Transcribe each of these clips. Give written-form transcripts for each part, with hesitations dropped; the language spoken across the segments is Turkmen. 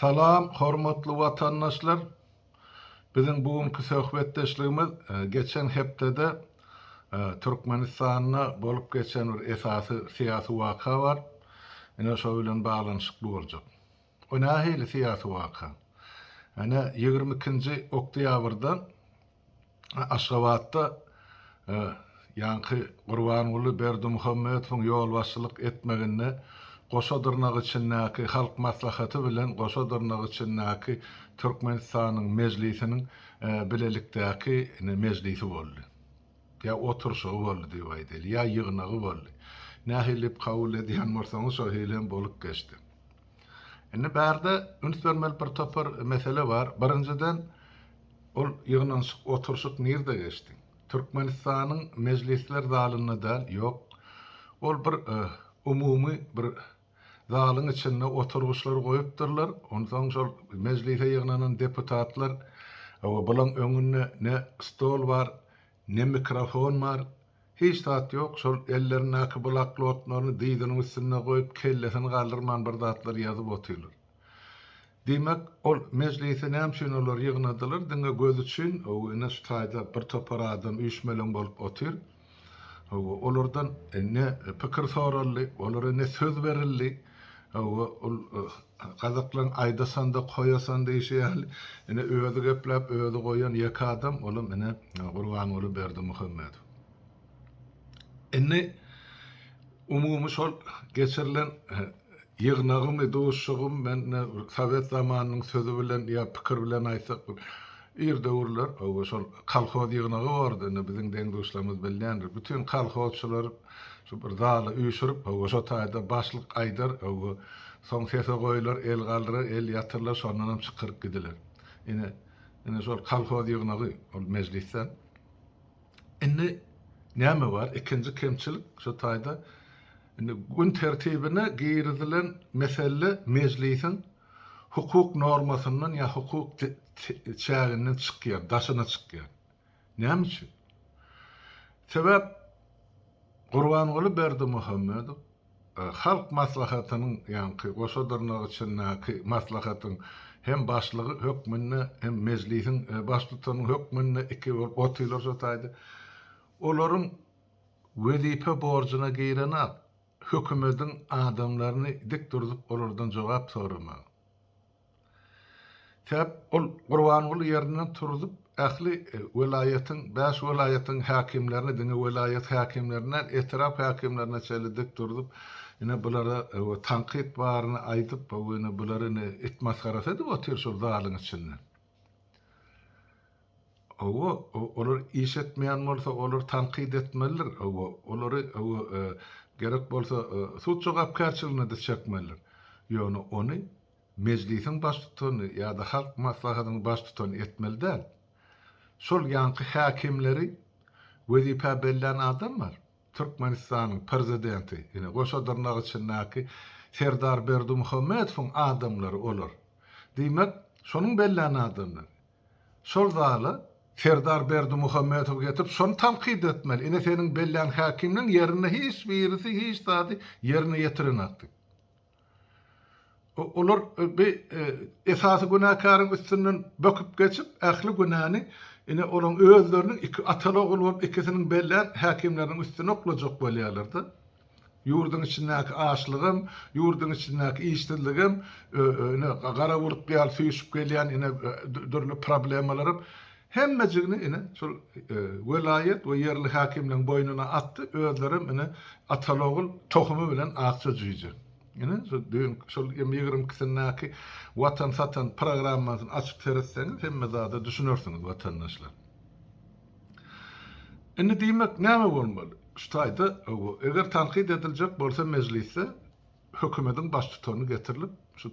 Salam hormatly watandaşlar. Biziň bu günki söhbetdeşligimiz geçen hepdede Türkmenistanda bolup geçen bir esasy syýasy waka bar. Ine şo bilen baglanyşykly boljak. O nähili syýasy waka? Ine 22-nji oktýabrda Aşgabatda ýaňky Gurbanguly Berdimuhamedowyň ýolbaşçylyk etmeginde goşa dyrnak içindäki Halk Maslahaty bilen goşa dyrnak içindäki Türkmenistanyň Mejlisiniň bilelikdäki mejlisi boldy. Ýa oturyşygy boldy diýip aýdaýly, ýa ýygnagy boldy. Nähili diýip kabul edýän bolsaňyz şo hili hem bolup geçdi. Indi bärde üns bermeli bir topar mesele bar. Birinjiden, Ol ýygnanyşyk, oturyşyk nirde geçdi? Türkmenistanyň mejlisler zalynda däl, ýok. Ol bir umumy bir zalyň içinde oturgyçlary goýupdyrlar. Onsoň şol mejlise ýygnanan deputatlar, hawa, bulaň öňünde ne stol bar, ne mikrofon bar, hiç zat ýok. Şol ellerindäki bloknotlaryny dyzynyň üstünde goýup, kellesini galdyrman bir zatlar ýazyp otyrlar. Diýmek, ol mejlisi näme üçin olar ýygnadylar, diňe göz üçin, hawa, ine şu taýda bir topar adam üýşmeleň bolup otyr. Hawa, olardan ne pikir soraldy, olara ne söz berildi. Hawa, ol gazaklaň aýdasan-da, koýasan diýşi ýaly, ine özi gepläp, özi goýan ýeke adam, olam ine Gurbanguly Berdimuhamedow. Indi umumy şol geçirilen ýygnagymy, duşuşygymy men sowet zamanynyň sözi bilen ýa pikir bilen aýtsak ir döwürler hawa şol kolhoz ýygnagy bardy indi biziň deň-duşlarymyz bilýändir. Bütin kolhozçylary şu bir zala üýşürip hawa şo taýda başlyk aýdar hawa soň sese goýular, el galdyrar, el ýatyrylar şondanam çykyryp gidiler. Ine ine şol kolhoz ýygnagy ol mejlisden. Indi näme bar? Ikinji kemçilik şu taýda indi gün tertibine girizilen mesele mejlisiň hukuk normasyndan ýa hukuk çäginden çykýar, daşyna çykýar. Näme üçin? Sebäp Gurbanguly Berdimuhamedow Halk Maslahatynyň, ýaňky goşa dyrnak içindäki maslahatyň hem başlygy hökmünde, hem Mejlisiň baştutany hökmünde iki bolup otyrlar şo taýda. Olaryň wezipe borjuna girenak hökümediň adamlaryny dik durzup olardan jogap soramak. Sebäp ol Gurbanguly ýerinden turzup, ähli welaýatyň, bäş welaýatyň häkimlerini, diňe welaýat häkimlerini däl, etrap häkimlerine çenli dik turzup, ine bulara tankyt baryny aýdyp, ine bulary ine it masgarasy edip otyr şol zalyň içinde. Hawa, olar iş etmeýän bolsa, olary tankyt etmelidir. Hawa, olary, hawa, gerek bolsa, sud jogapkärçiligine-de çekmelidir. Ýöne ony Mejlisiň baştutany ýa-da Halk Maslahatynyň baştutany etmeli däl. Şol ýaňky häkimleri wezipä bellän adam bar. Türkmenistanyň Prezidenti, ine, goşa dyrnak içindäki Serdar Berdimuhamedowyň adamlary olar. Diýmek, şonuň bellän adamlary. Şol zala Serdar Berdimuhamedowy getirip, şony tankyt etmeli. Ine, seniň bellän häkimleň ýerinde hiç birisi hiç zady ýerine ýetirenak diýip. Olar bi esasy günäkäriň üstünden böküp geçip, ähli günäni ine olaň özleriniň iki ataly-ogul bolup ikisiniň bellän häkimleriniň üstüne oklajak bolýarlar-da. Ýurduň içindäki açlygam, ýurduň içindäki işsizligem, ine gara bulut ýaly süýşüp gelýän ine dürli problemalaram hemmejigini ine şol welaýat we ýerli häkimleň boýnuna atdy, özlerem ine ataly-ogul tohumy bilen akja jüýje. Ine şu düýn şol M 22-sindäki Watan satan programmasyny açyp seretseňiz hemme zada düşünersiňiz watandaşlar. Indi diýmek näme bolmaly? Şu taýda eger tankyt ediljek bolsa mejlisde hökümediň baştutany getirilip şu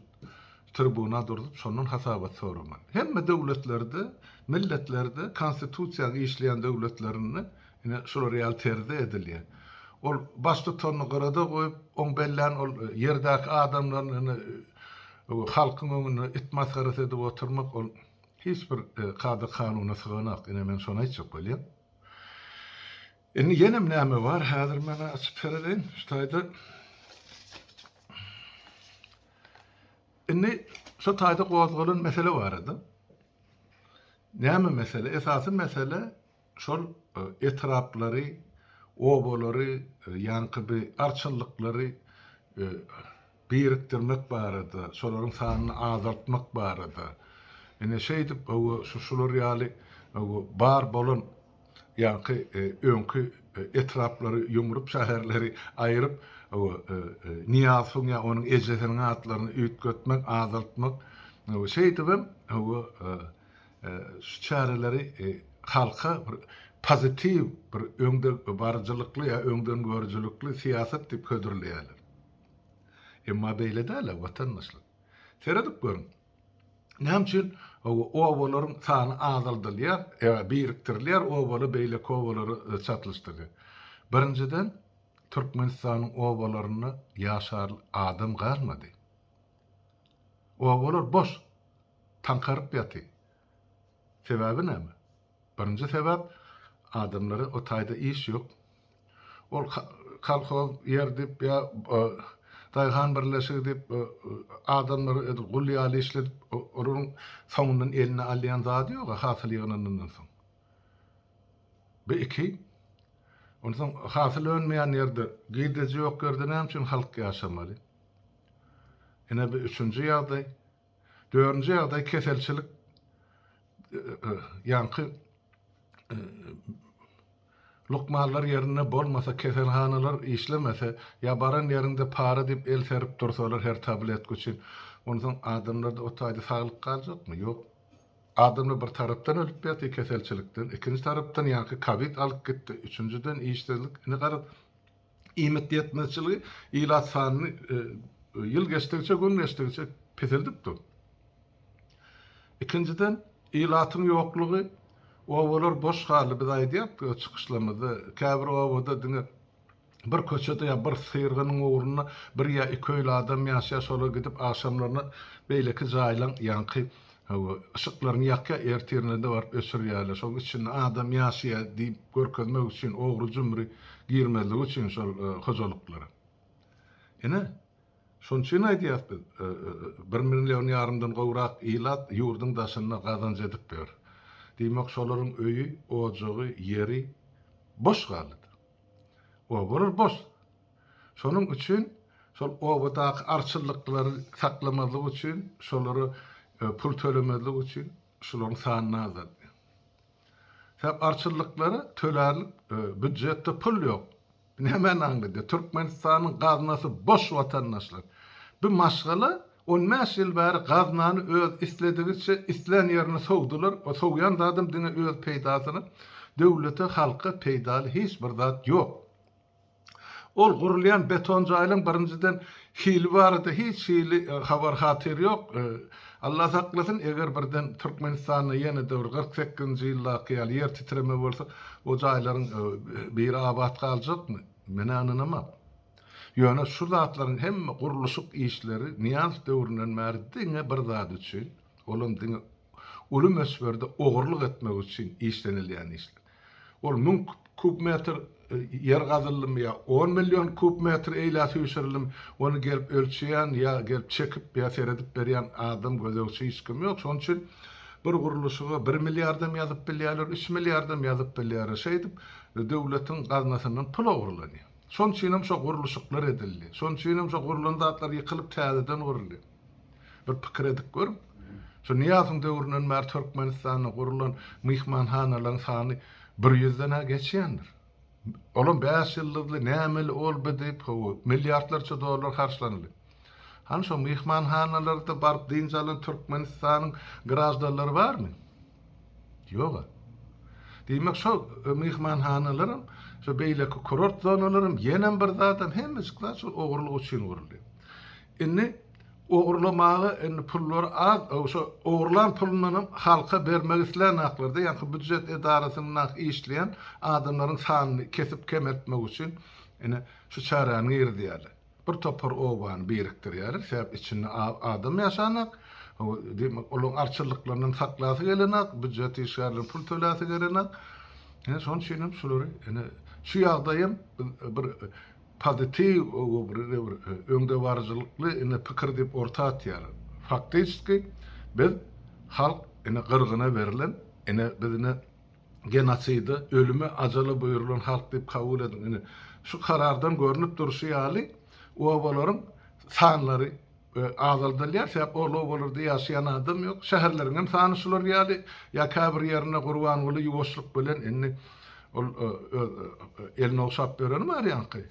tribuna durzup şondan hasabat soramaly. Hemme döwletlerde, milletlerde konstitusiýaň işleýän döwletlerinde Ine, şular ýaly terzde edilýär. Ol baştutanyny gyrada goýup, oň bellän ol ýerdäki adamlaryny ine halkyň öňünde it masgarasy edip oturmak ol hiç bir kada-kanuna syganok. Ine, men şony aýtjak bolýan. Indi ýenem näme bar? Häzir men açyp seredeýin. Şu taýda. Indi şu taýda gozgalan mesele barada. Näme mesele? Esasy mesele şol etraplary, obalary, ýaňky bi arçynlyklary birikdirmek barada, şolaryň sanyny azaltmak barada. Ine şeýdip hawa şu şular ýaly hawa bar bolan ýaňky öňki etraplary ýumrup şäherleri aýyryp hawa Nyýazowyň ýa onuň ejesiniň atlaryny üýtgetmek, azaltmak hawa şeýdibem hawa şu çäreleri halka bir pozitiw bir öňde baryjylykly ýa öňdengörüjilikli syýasat diýip hödürleýärler. Emma beýle däl-ä watandaşlar. Seredip görüň. Näme üçin obalaryň sany azaldylýar, ýa birikdirilýär, obaly beýleki obalara çatlyşdyrylýar? Birinjiden, Türkmenistanyň obalarynda ýaşar adam galmady. Obalar boş, taňkaryp ýatyr. Sebäbi näme? Birinji sebäp, adamlara o taýda iş ýok. Ol kolhoz ýer diýip ýa daýhan birleşigi diýip adamlary edil gul ýaly işledip, olaryň soňundan eline alýan zady ýok-a hasyl ýygnanandan soň. Bu iki. Onsoň hasyl önmeýän ýerde, girdeji ýok ýerde näme üçin halk ýaşamaly? Ine bu üçünji ýagdaý. Dördünji ýagdaý keselçilik ýaňky lukmanlar ýerinde bolmasa, keselhanalar işlemese, ýa baran ýeriňde para diýip el serip dursalar her tabletka üçin, onsoň adamlarda o taýda saglyk galjakmy? Ýok. Adamlar bir tarapdan ölüp ýatyr keselçilikden, ikinji tarapdan ýaňky kowid alyp gitdi, üçünjiden işsizlik, indi garaz iýmit ýetmezçiligi ilat sanyny ýyl geçdigiçe, gün geçdigiçe peseldip dur. Ikinjiden, ilatyň ýoklugy, obalar boş galdy. Biz aýdýardyk öz çykyşlarymyzda, käbir obada diňe bir köçede ýa bir syrgynyň ugrunda bir ýa iki öýli adam ýaşaýar, şolar gidip agşamlaryna beýleki jaýlaň ýaňky hawa, yşyklaryny ýakýar, ertirine-de baryp öçürýärler. Şoň içinde adam ýaşaýar diýip görkezmek üçin, ogry-jümri girmezligi üçin şol hojalyklara. Ine, Şonuň üçin aýdýas biz, bir million ýarymdan gowrak ilat ýurduň daşynda gazanç edip ýör. Diýmek, şolaryň öýi, ojagy, ýeri boş galdy. Obalar boş. Şonuň üçin şol obadaky arçynlyklary saklamazlyk üçin, şolara pul tölemezlik üçin şularyň sanyny azaldýar. Sebäp arçynlyklara tölärlik býudjetde pul ýok. Nämäni aňladýar? Türkmenistanyň gaznasy boş watandaşlar. Bu maşgala on bäş ýyl bäri gaznany öz isledigiçe islän ýerine sowdular. O sowýan zadam diňe öz peýdasyna. Döwlete, halka peýdaly hiç bir zat ýok. Ol gurulýan beton jaýlaň birinjiden hili barada hiç hili habar hatyr ýok. Allah saklasyn eger birden Türkmenistanda ýene-de bir 48-nji ýyldaky ýaly ýer titreme bolsa o jaýlaryň biri abat galjakmy? Men-ä ynanamok. Ýöne şu zatlaryň hemme gurluşyk işleri Nyýazow döwründen bäri diňe bir zat üçin, olam diňe uly möçberde ogurlyk etmek üçin işlenilýän işler. Ol müň kub metr ýer gazyldymy ýa on million kub metr eýlä süýşürildimi, ony gelip ölçeýän ýa gelip çekip ýa seredip berýän adam, gözegçi hiç kim ýok. Şonuň üçin bir gurluşyga bir milliardam ýazyp bilýärler, üç milliardam ýazyp bilýärler. Şeýdip, döwletiň gaznasyndan pul ogurlanýar. Şonuň üçinem şo gurluşyklar edildi. Şonuň üçinem şo gurlan zatlar ýykylyp täzeden guruldy. Bir pikir edip görüň. Şu Nyýazowyň döwründen bäri Türkmenistanda gurulan myhmanhanalaryň sany bir ýüzden-ä geçýändir. Olam bäş ýyldyzly, nämeli, ol-bu diýip, hawa, milliardlarça dollar harçlanyldy. Hany şo myhmanhanalarda baryp dynç alan Türkmenistanyň graždanlary barmy? Ýog-a. Diýmek, şo myhmanhanalaram, şo beýleki kurort zonalaram, ýenem bir zadam, hemmejik zat şol ogurlyk üçin guruldy. Indi ogurlamaga indi pullary az, şo ogurlan pulundanam halka bermek islänaklarda, ýaňky býujet edarasyndaky işleýän adamlaryň sanyny kesip kemeltmek üçin ine şu çäräni girizýärler. Bir topar obany birikdirýärler, sebäp içinde adam ýaşanak, diýmek olaryň arçynlyklaryndan saklasy gelenak, býujet işgärlerine pul töläsi gelenak. Ine şonuň üçin hem şulary ine şu ýagdaýam bir Pozitiw bir öňdebaryjylykly ine pikir diýip orta atýarlar. Faktiçki biz halk ine gyrgyna berlen, ine biz ine genoside, ölüme, ajala buýrulan halk diýip kabul ediň. Ine şu karardan görnüp durşy ýaly obalaryň sanlary azaldylýar, sebäp ol obalarda ýaşaýan adam ýok. Şäherleriň hem sany şular ýaly, ýa käbir ýerinde Gurbanguly ýuwaşlyk bilen indi ol öz elini ogşap ýöreni bar ýaňky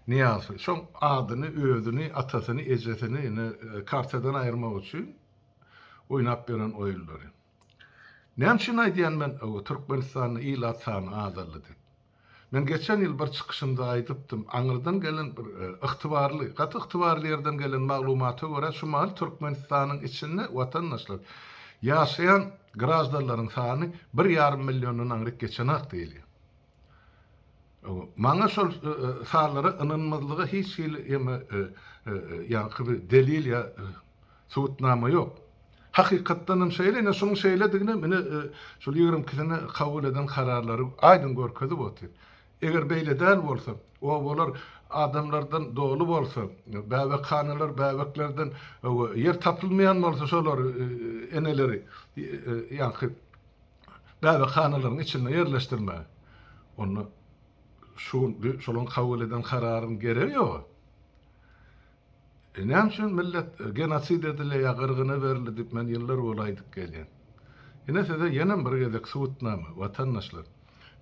Nyýazowy. Şoň adyny, özüni, atasyny, ejesini indi kartadan aýyrmak üçin oýnap ýören oýunlary. Näme üçin aýdýan men Türkmenistanda ilat sany azaldy diýip. Men geçen ýyl bir çykyşymda aýdypdym, aňyrdan gelen bir ygtybarly, gaty ygtybarly ýerden gelen maglumata görä şu mahal Türkmenistanyň içinde watandaşlar ýaşaýan graždanlaryň sany bir ýarym milliondan aňryk geçenak diýilýär. Maňa şol sanlara ynanmazlyga hiç hili eme ýaňky bir delil ýa Subutnama ýok. Hakykatdan hem şeýle, ine şunuň şeýledigini ine şol ýigrimkisini kabul eden kararlary aýdyň görkezip otyr. Eger beýle däl bolsa, obalar adamlardan doly bolsa, bäbekhanalar bäbeklerden ýer tapylmaýan bolsa şolary eneleri ýaňky bäbekhanalaryň içinde ýerleşdirmäge, onda şu gün şolaryň kabul eden kararynyň geregi ýok. E näme üçin millet genosid edilýär ýa gyrgyna berildi diýip men ýyllar bolup aýdyp gelýän. Ine size ýenem bir gezek subutnama, watandaşlar.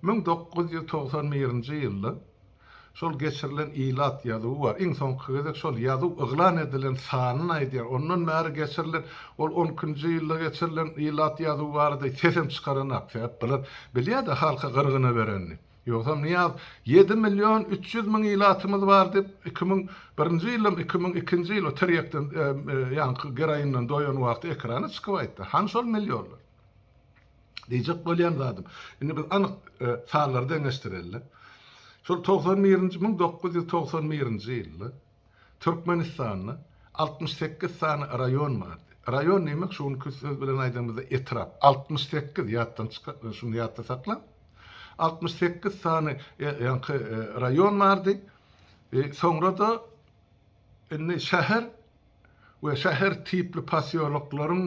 1991-nji ýylda şol geçirilen ilat ýazuwy bar. Iň soňky gezek şol ýazuw yglan edilen sanyny aýdýar. Ondan bäri geçirilen ol on ikinji ýylda geçirilen ilat ýazuwy barada sesem çykaranak. Sebäp bular bilýär-de halka gyrgyna berenini. Ýogsam Nyýaz 7 million 300 müň ilatymyz bar diýip 2001-nji ýylam 2002-nji ýyl o tirýekden ýaňky geroinden doýan wagty ekrana çykyp aýtdy. Hany şol millionlar? Diýjek bolýan zadym. Indi biz anyk sanlary deňeşdireli. Şol 91-nji 1991-nji ýylda Türkmenistanda 68 sany raýon bardy. Raýon diýmek şu günki söz bilen aýdanymyzda etrap. 68 ýatdan çyka şuny ýatda saklaň. 68 sany ýaňky raýon bardy. Soňra-da indi şäher we şäher tipli posýoloklaryň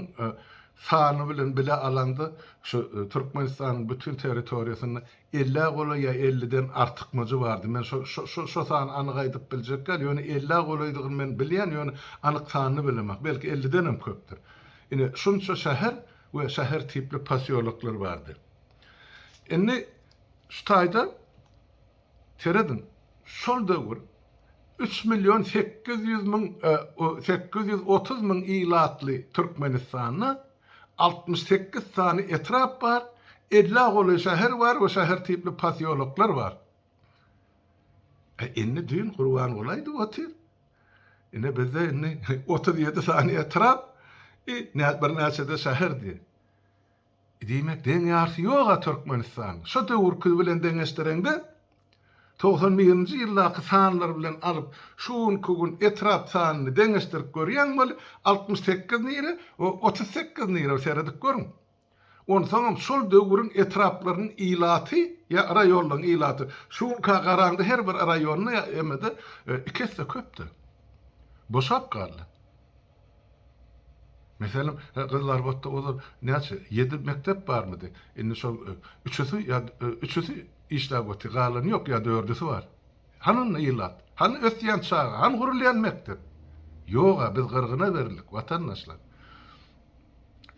sany bilen bile alanda şu Türkmenistanyň bütin territoriýasynda ellä golaý ýa elliden artykmajy bardy. Men şo şo şo sany anyk aýdyp biljek däl, ýöne ellä golaýdygyny men bilýän, ýöne anyk sanyny bilemok. Belki ellidenem köpdür. Ine, şunça şäher we şäher tipli posýoloklar bardy. Indi şu taýda serediň, şol döwür 3 million 800 müň 830 müň ilatly Türkmenistanda 68 sany etrap bar, 50 golaý şäher bar we şäher tipli posýoloklar bar. E, indi düýn Gurbanguly aýdyp otyr. Ine bizde indi 37 sany etrap, e, birnäçe-de şäher diýip. Diýmek, deň ýarsy ýog-a Türkmenistanyň. Şo döwürki bilen deňeşdireňde, 91-nji ýyldaky sanlar bilen alyp, şu günki gün etrap sanyny deňeşdirip görýäň weli, 68 nire, 38 nire seredip görüň. Onsoňam şol döwrüň etraplarynyň ilaty ýa raýonlaryň ilaty şu günkä garaňda her bir raýonda ýa emede iki esse köpdür. Boşap galdy. Meselem, Gyzylarbatda ozal näçe, ýedi mekdep barmydy? Indi şol üçüsi ýa üçüsi işläp otyr, galany ýok ýa dördüsi bar. Hany onda ilat? Hany ösýän çaga? Hany gurulýan mekdep? Ýog-a, biz gyrgyna berildik, watandaşlar.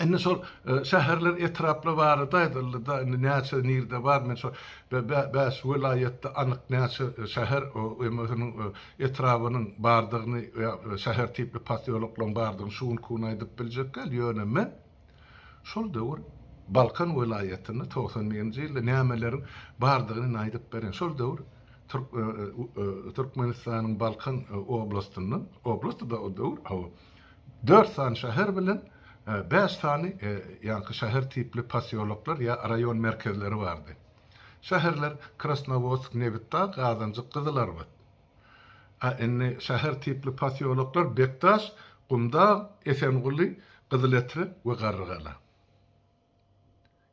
Indi şol şäherler, etraplar barada aýdyldy-da, indi näçe nirde bar, men şol bäş welaýatda anyk näçe şäher özüniň etrabynyň bardygyny ýa şäher tipli posýoloklaryň bardygyny şu günki gün aýdyp biljek däl, ýöne men şol döwür Balkan welaýatynda 91-nji ýylda nämeleriň bardygyny indi aýdyp bereýin. Şol döwür Türkmenistanyň Balkan oblastyndan, oblastdy-da o döwür, hawa, Dört sany şäher bilen bäş sany ýaňky şäher tipli posýoloklar ýa raýon merkezleri bardy. Şäherler Krasnowodsk, Nebitdag, Gazanjyk, Gyzylarbat. A indi şäher tipli posýoloklar Bekdaş, Gumdag, Esenguly, Gyzyletrek we Garrygala.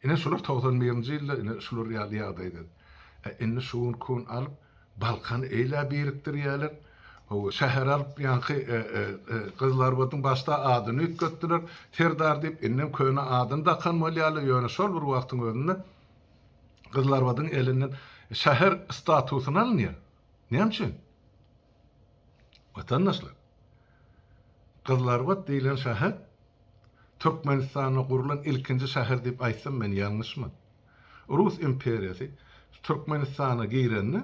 Ine şular 91-nji ýylda ine şular ýaly ýagdaýda. E, indi şu günki gün alyp Balkany eýlä birikdirýärler. Hawa, şäheri alyp ýaňky Gyzylarbadyň başda adyny üýtgetdiler. Serdar diýip, indem köne adyny dakan bolýarlar, ýöne şol bir wagtyň özünde Gyzylarbadyň elinden şäher statusyny alynýar. Näme üçin? Watandaşlar, Gyzylarbat diýlen şäher Türkmenistanda gurlan ilkinji şäher diýip aýtsam men ýalňyşman. Rus imperiýasy Türkmenistana girende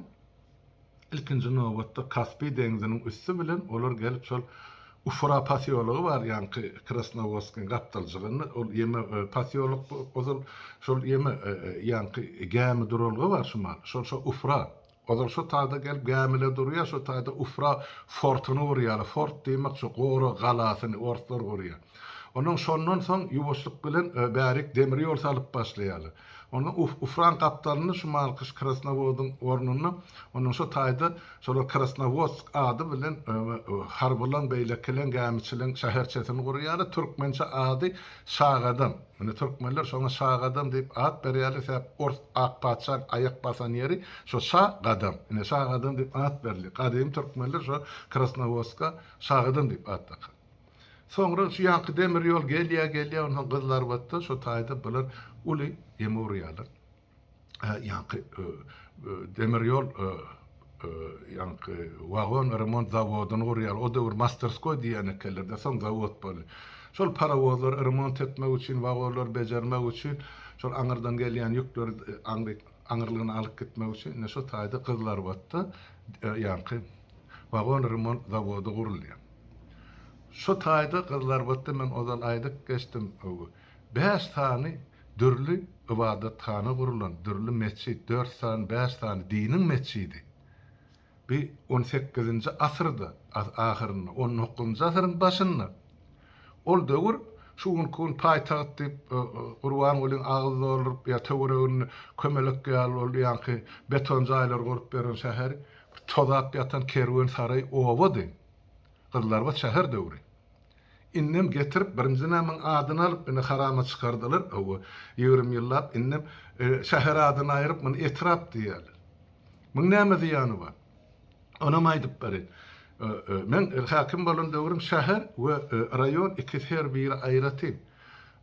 ilkinji nobatda Kaspi deňziniň üsti bilen olar gelip şol Ufra posýology bar ýaňky Krasnowodskiň gapdaljygynda ol ýeme posýolok ozal şol ýeme ýaňky gämi duralga bar şumal şol şo Ufra Ozal şo taýda gelip gämiler durýar, şo taýda Ufra fortuny gurýarlar. Fort diýmek şo gorag galasyny orslar gurýar. Ondan şondan soň ýuwaşlyk bilen bärik demir ýol salyp başlaýarlar. Ondan Ufraň gapdalynda şu Malkyş Krasnowodyň ornunda ondan şo taýda şolar Krasnowodsk ady bilen harbylaň beýlekileň gämiçileň şäherçesini gurýarlar. Türkmençe ady Şagadam. Indi türkmenler şoňa Şagadam diýip at berýärler, sebäp ors ak patyşaň aýak basan ýeri şo Şa gadam. Ine Şagadam diýip at berilýär. Gadymy türkmenler şo Krasnowodska Şagadam diýip at dakan. Soňra şu ýaňky demir ýol gelýär, gelýär, onsoň Gyzylarbatda şo taýda bular uly ýeme urýarlar. ýaňky demir ýol ýaňky wagon remont zawodyny gurýar. O döwür masterskoý diýýän ekenler-de, soň zawod boldy. Şol parowozlary remont etmek üçin, wagonlary bejermek üçin, şol aňyrdan gelýän ýükleri aňryk aňyrlygyna alyp gitmek üçin ine şo taýda Gyzylarbatda ýaňky wagon remont zawody gurulýar. Şo taýda Gyzylarbatda men ozal aýdyp geçdim, bäş sany Dürli ybadathana gurulan, dürli metjit, dört sany, bäş sany diniň metjidi. Bi on sekizinji asyrda, ahyrynda, on dokuzynjy asyryň başynda. Ol döwür şu günki gün paýtagt diýip, Gurbangulyň agyz dolduryp ýa töwereginde kömelek ýaly boldy, ýaňky beton jaýlar gurup beren şäheri tozap ýatan kerwensaraý obady. Gyzylarbat şäher döwri. Indem getirip birinji namyň adyny alyp indi harama çykardylar hawa 20 ýyllap indem şäher adyny aýryp muny etrap diýýärler. Muň näme zyýany bar? Onam aýdyp bereýin. Men häkim bolan döwrüm şäher we raýon ikisi her biri aýratyn.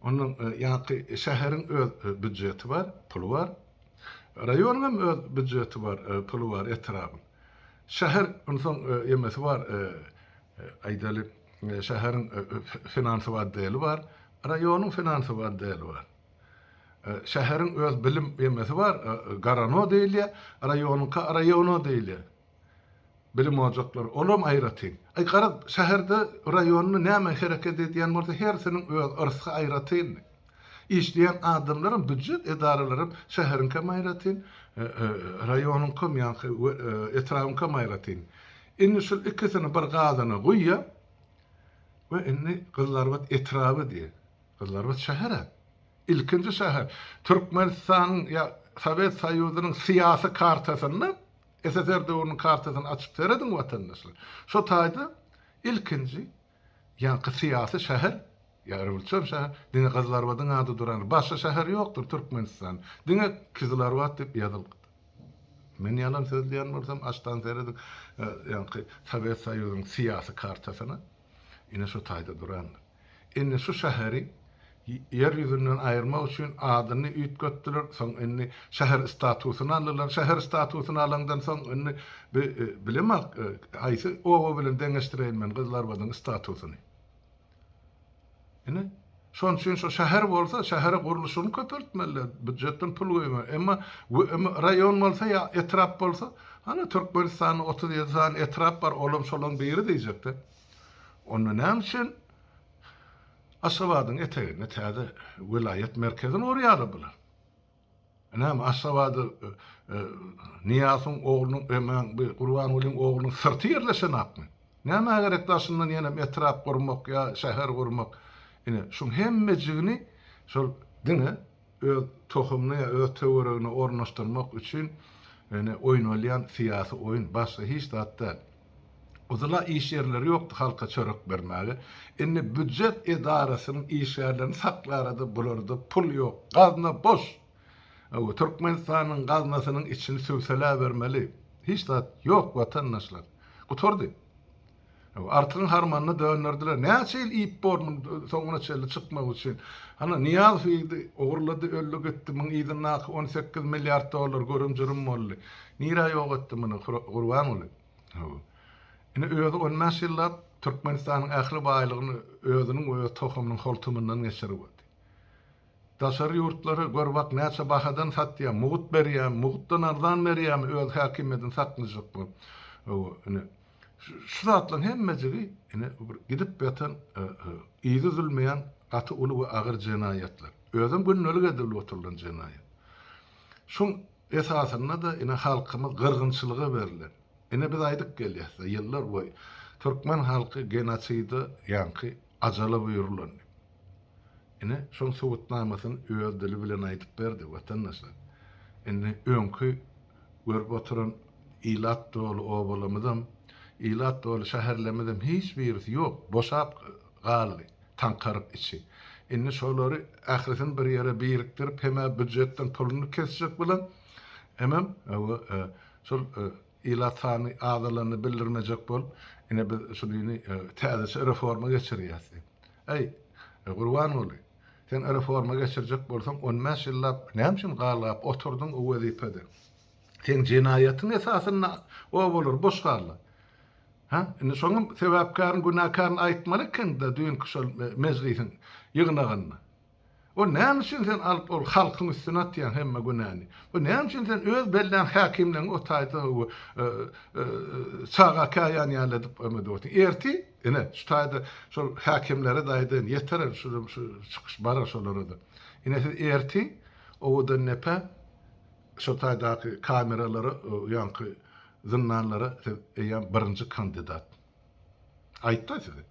Ondan ýaňky şäheriň öz býudjeti bar, puly bar. Raýonyň hem öz býudjeti bar, puly bar etrabyň. Şäher onsoň ýemesi bar Aýdaly, şäheriň finansowy otdeli bar, raýonyň finansowy otdeli bar. Şäheriň öz bilim emesi bar, garano diýilýär, raýonyňka raýono diýilýär. Bilim ojaklary, olam aýratyn. Aý, garaz, şäherde, raýonda näme hereket edýän bolsa, hersiniň öz yrsgy aýratyndy. Işleýän adamlaram, býujet edaralaram şäheriňkem aýratyn, raýonyňkam, ýaňky etrabyňkam aýratyn. Indi şul ikisini bir gazana guýýar we indi Gyzylarbat etraby diýýär. Gyzylarbat şäher-ä. Ilkinji şäher. Türkmenistanyň ýa Sowet Soýuzynyň syýasy kartasynda, SSR döwrüniň kartasyny açyp serediň watandaşlar. Şo taýda ilkinji ýaňky syýasy şäher, ýa rewolýusion şäher diňe Gyzylarbadyň ady durandyr. Başga şäher ýokdur Türkmenistanda. Diňe Kyzylarbat diýip ýazylgydyr. Men ýalan sözleýän bolsam açdan serediň ýaňky Sowet Soýuzynyň syýasy kartasyna. Ine şo taýda durandyr. Indi şu şäheri ýer ýüzünden aýyrmak üçin adyny üýtgetdiler, soň indi şäher statusyny aldylar. Şäher statusyny alandan soň indi bi bilemok haýsy oba bilen deňeşdireýin men Gyzylarbadyň statusyny. Ine, şonuň üçin şu şäher bolsa, şähere gurluşygyny köpeltmeliler, býujetden pul goýmaly. Emma raýon bolsa ýa etrap bolsa, hany Türkmenistanda 37 sany etrap bar, olam şolaň biri diýjekde. Onda näme üçin Aşgabadyň eteginde täze welaýat merkezini gurýarlar bular? Näme Aşgabada Nyýazowyň oglunyň emäň bu Gurbangulyň oglunyň syrty ýerleşenakmy? Nämä gerek daşyndan ýenem etrap gurmak ýa şäher gurmak? Ine, şuň hemmejigini şol diňe öz tohumyny ýa öz töweregine ornaşdyrmak üçin ine oýnalýan syýasy oýun, başga hiç zat däl. Ozal-a iş ýerleri ýokdy halka çörek bermäge. Indi býujet edarasynyň işgärlerini saklara-da bularda pul ýok. Gazna boş. Hawa, Türkmenistanyň gaznasynyň içini sübseläbermeli. Hiç zat ýok watandaşlar. Gutardy. Artygyň harmanyna dönderdiler. Näçe ýyl iýip bor muny soňuna çenli çykmak üçin. Hany Nyýazow iýdi, ogurlady, öldi gitdi. Muň yzyndaky 18 milliard dollar görüm-jürüm boldy. Nirä ýok etdi muny Gurbanguly? Ine özi on bäş ýyllap Türkmenistanyň ähli baýlygyny özüniň we öz tohumynyň holtumyndan geçirip otyr. Daşary ýurtlara gör bak näçe bahadan satýar, mugt berýärmi, mugtdan arzan berýärmi öz häkimiýetini saklajak bolup. Hawa, ine şu zatlaryň hemmejigi ine bir gidip ýatan yzy üzülmeýän gaty uly we agyr jenaýatlar. Özem gündelik edilip oturylan jenaýat. Şuň esasynda-da ine halkymyz gyrgynçylyga berlen. Ine biz aýdyp gelýäs-de ýyllar boýy türkmen halky genoside ýaňky ajala buýrulan diýip. Ine şoň subutnamasyny öz dili bilen aýdyp berdi watandaşlar. Indi öňki görüp oturan ilat doly obalarymyzam, ilat doly şäherlerimizem hiç birisi ýok, boşap galdy, taňkaryp içi. Indi şolary ählisini bir ýere birikdirip hem-ä býujetden puluny kesjek bilen, hemem şol ilat sany azalanyny bildirmejek bolup, ine biz şuny täzeçe reforma geçirýäs diýip. Äý, Gurbanguly, sen reforma geçirjek bolsaň, on bäş ýyllap näme üçin galgap oturdyň o wezipede? Seň jenaýatyň esasynda obalar boş galdy. Hä? Indi şonuň sebäpkärini, günäkärini aýtmaly ekeniň-dä düýnki şol mejlisiň ýygnagynda. O näme üçin sen alyp ol halkyň üstüne atýaň hemme günäni? O näme üçin sen öz bellän häkimleňi o taýda çaga käýän ýaly edip öme edip otyrň? Ertir ine şu taýda şol häkimlere-de aýdaýyn, ýeter şu şu çykyş barar şolara-da. Ine siz ertir Owadandepä şo taýdaky kameralara ýaňky zyndanlara siz eýýäm birinji kandidat. Aýtdy size.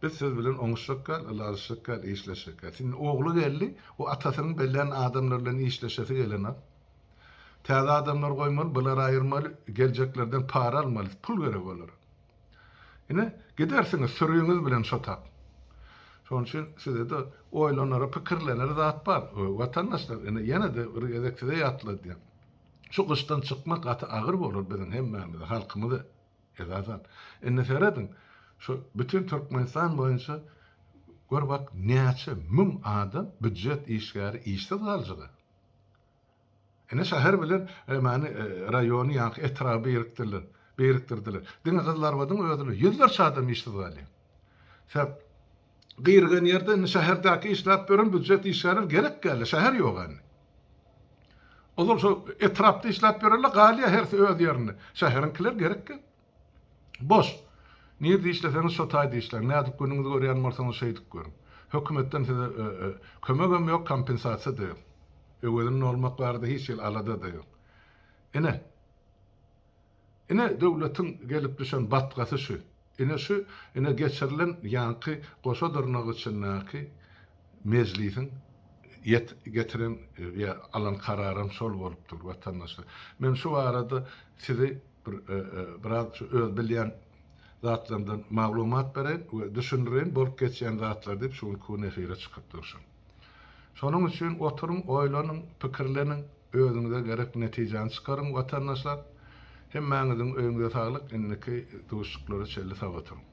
Biz siz bilen oňuşjak däl, ylalaşjak däl, işleşjek däl. Indi ogly geldi, o atasynyň bellän adamlary bilen işleşesi gelenok. Täze adamlar goýmaly, bulary aýyrmaly, geljeklerden para almaly, pul gerek olara. Ine, gidersiňiz süriňiz bilen şo tap. Şonuň üçin size-de oýlanara, pikirlenere zat bar. Watandaşlar, ine, ýene-de bir gezek size ýatladýan. Şu gyşdan çykmak gaty agyr bolar biziň hemmämize, halkymyza. Esasan, indi serediň, şu bütin Türkmenistan boýunça gör bak näçe müň adam býujet işgäri işsiz galjyga. Ine şäher bilen many raýony ýaňky etraby birikdirler, birikdirdiler. Diňe Gyzylarbadyň özünde ýüzlerçe adam işsiz galýar. Sebäp gyrygan ýerde indi şäherdäki işläp ýören býujet işgärleri gerek däldi, şäher ýok indi. Ozal şo etrapda işläp ýörenler galýar hersi öz ýerinde. Şäheriňkiler gerekki. Boş. Nirde işleseňiz şo taýda işläň. Nädip günüňizi görýän bolsaňyz şeýdip görüň. Hökümetden size kömegem ýok, kompensasiýa-da ýok. Öwezini dolmak barada hiç hili alada-da ýok. Ine. Ine döwletiň gelip düşen batgasy şu. Ine şu, ine geçirilen ýaňky goşa dyrnak içindäki mejlisiň ýet getiren ýa alan kararam şol bolup dur watandaşlar. Men şu barada sizi bir biraz şu öz bilýän zatlarymdan maglumat bereýin we düşündireýin bolup geçýän zatlary diýip şu günki gün efire çykyp durşum. Şonuň üçin oturyň, oýlanyň, pikirleniň, özüňize gerek netijäni çykaryň watandaşlar. Hemmäňiziň öýüňize saglyk, indiki duşuşyklara çenli sag oturyň.